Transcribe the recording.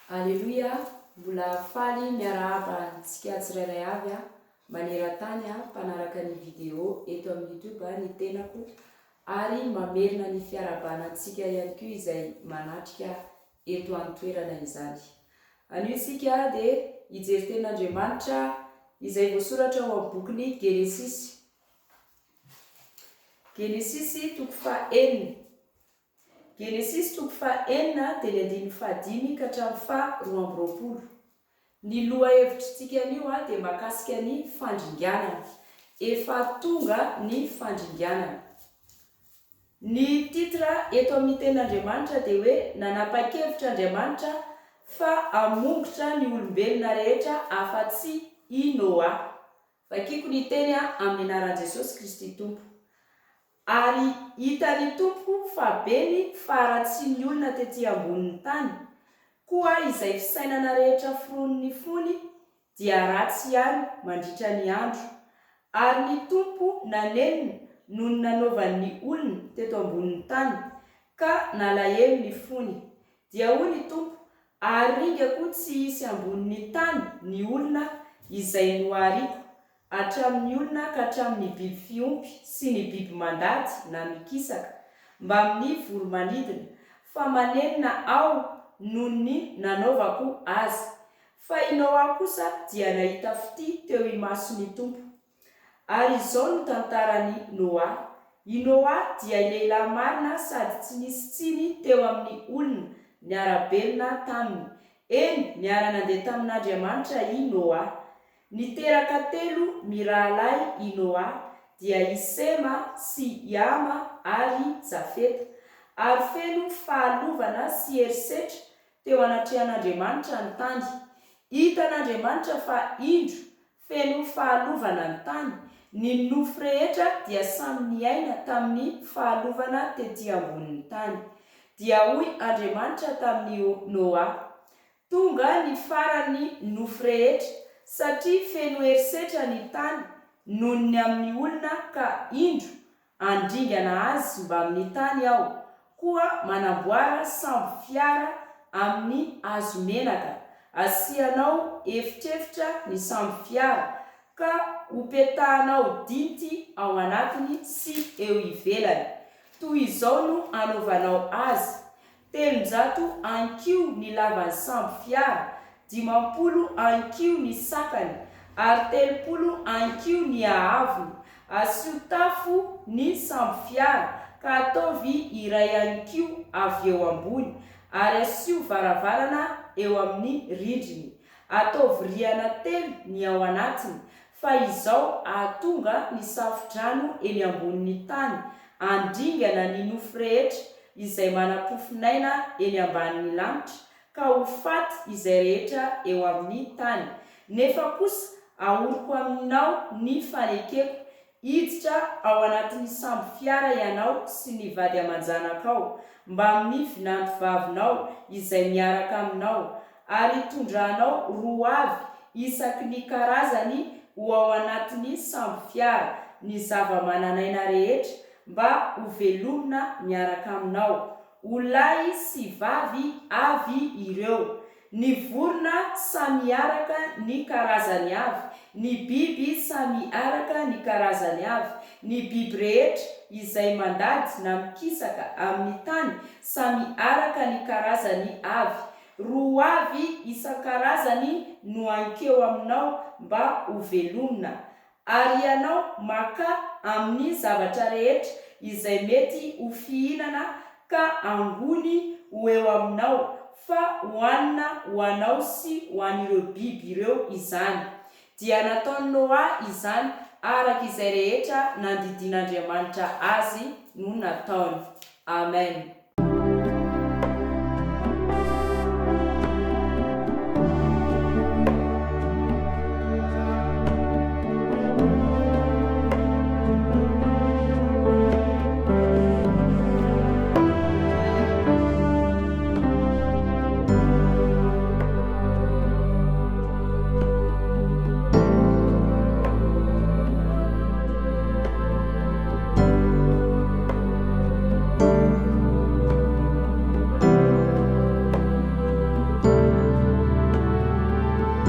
Aleloia, mbola faly miarahaba antsika tsirairay avy maneran-tany mpanaraka ny video eto amin'ny youtube ny tenako ary mamerina ny fiarahabana antsika ihany koa izay manatrika eto an-toerana izany. Anio isika dia hijery tenin'Andriamanitra izay voasoratra ao amin'ny bokin'ny Genesisy. Genesisy toko fahenina. Genesisy toko fahenina dia ny andininy fahadimy ka hatramin'ny faha 22. Ny lohahevitritsika anio dia mahakasika ny fandringanana. Efa tonga ny fandringanana. Ny titre eto amin'ny tenin'Andriamanitra dia hoe Nanapa-kevitra Andriamanitra fa hamongotra ny olombelona rehetra afa-tsy i Noa. Vakiko ny teny amin'ny anaran'i Jesosy Kristy Tompo. Ary hitan'ny Tompo fa be ny faharatsian'ny olona tetỳ ambonin'ny tany, koa izay fisainana rehetra foronin'ny fony dia ratsy ihany mandritra ny andro. Ary ny Tompo nanenina noho ny nanaovany ny olona teto ambonin'ny tany, ka nalahelo ny fony. Dia hoy ny Tompo, Aringako tsy hisy ambonin'ny tany ny olona izay nohariko, hatramin'ny olona ka hatramin'ny biby fiompy sy ny biby mandady na mikisaka, mbamin'ny voro-manidina, fa manenina Aho noho ny nanaovako azy. Fa i Noa kosa dia nahita fitia teo imason'ny Tompo. Ary izao no tantaran'i Noa. I Noa dia lehilahy marina sady tsy nisy tsiny teo amin'ny olona niara-belona taminy. Eny, niara-nandeha tamin'Andriamanitra i Noa. Niteraka telo mirahalahy i Noa, dia i Sema sy i Hama ary Jafeta. Ary feno fahalovana sy herisetra teo anatrehan'Andriamanitra ny tany. Hitan'Andriamanitra fa indro Feno fahalovana ny tany. Ny nofo rehetra dia samy niaina tamin'ny fahalovana tetỳ ambonin'ny tany. Dia hoy Andriamanitra tamin'i Noa, Tonga ny faran'ny nofo rehetra, satria feno herisetra ny tany noho ny amin'ny olona ka indro, Handringana azy mbamin'ny tany aho, koa manamboara sambo fiara amin'ny hazo menaka, asianao efitrefitra ny sambo fiara, ka hopetahanao dinty ao anatiny sy eo ivelany. Toy izao no hanaovanao azy, 300 ankiho ny lavan'ny sambo fiara, 50 ankiho ny sakany, ary 30 ankiho ny haavony. Asio tafo ny sambo fiara, ka ataovy iray ankiho avy eo ambony, ary asio varavarana eo amin'ny rindriny. Ataovy rihana telo ny ao anatiny, fa izao hahatonga ny safo-drano eny ambonin'ny tany, handringana ny nofo rehetra izay manam-pofon'aina eny ambanin'ny lanitra, ka ho faty izay rehetra eo amin'ny tany. Nefa kosa ahoriko aminao ny fanekeko, hiditra ao anatin'ny sambo fiara ianao sy ny vady aman-janakao, mbamin'ny vinantovavinao izay miaraka aminao, ary hitondranao roa avy isaky ny karazany ho ao anatin'ny sambo fiara ny zava-manan'aina rehetra, mba ho velomina miaraka aminao. Ho lahy sy vavy avy ireo. Ny vorona samy araka ny karazany avy, ny biby samy araka ny karazany avy, ny biby rehetra izay mandady na mikisaka amin'ny tany samy araka ny karazany avy. Roa avy isan-karazany no hankeo aminao mba ho velomina. Ary ianao makà amin'ny zavatra rehetra izay mety ho fihinana ka angony ho eo aminao, fa hohanina ho anao sy ho an'ireo biby ireo izany. Dia nataon'i Noa izany araka izay rehetra nandidian'Andriamanitra azy no nataony. Amen.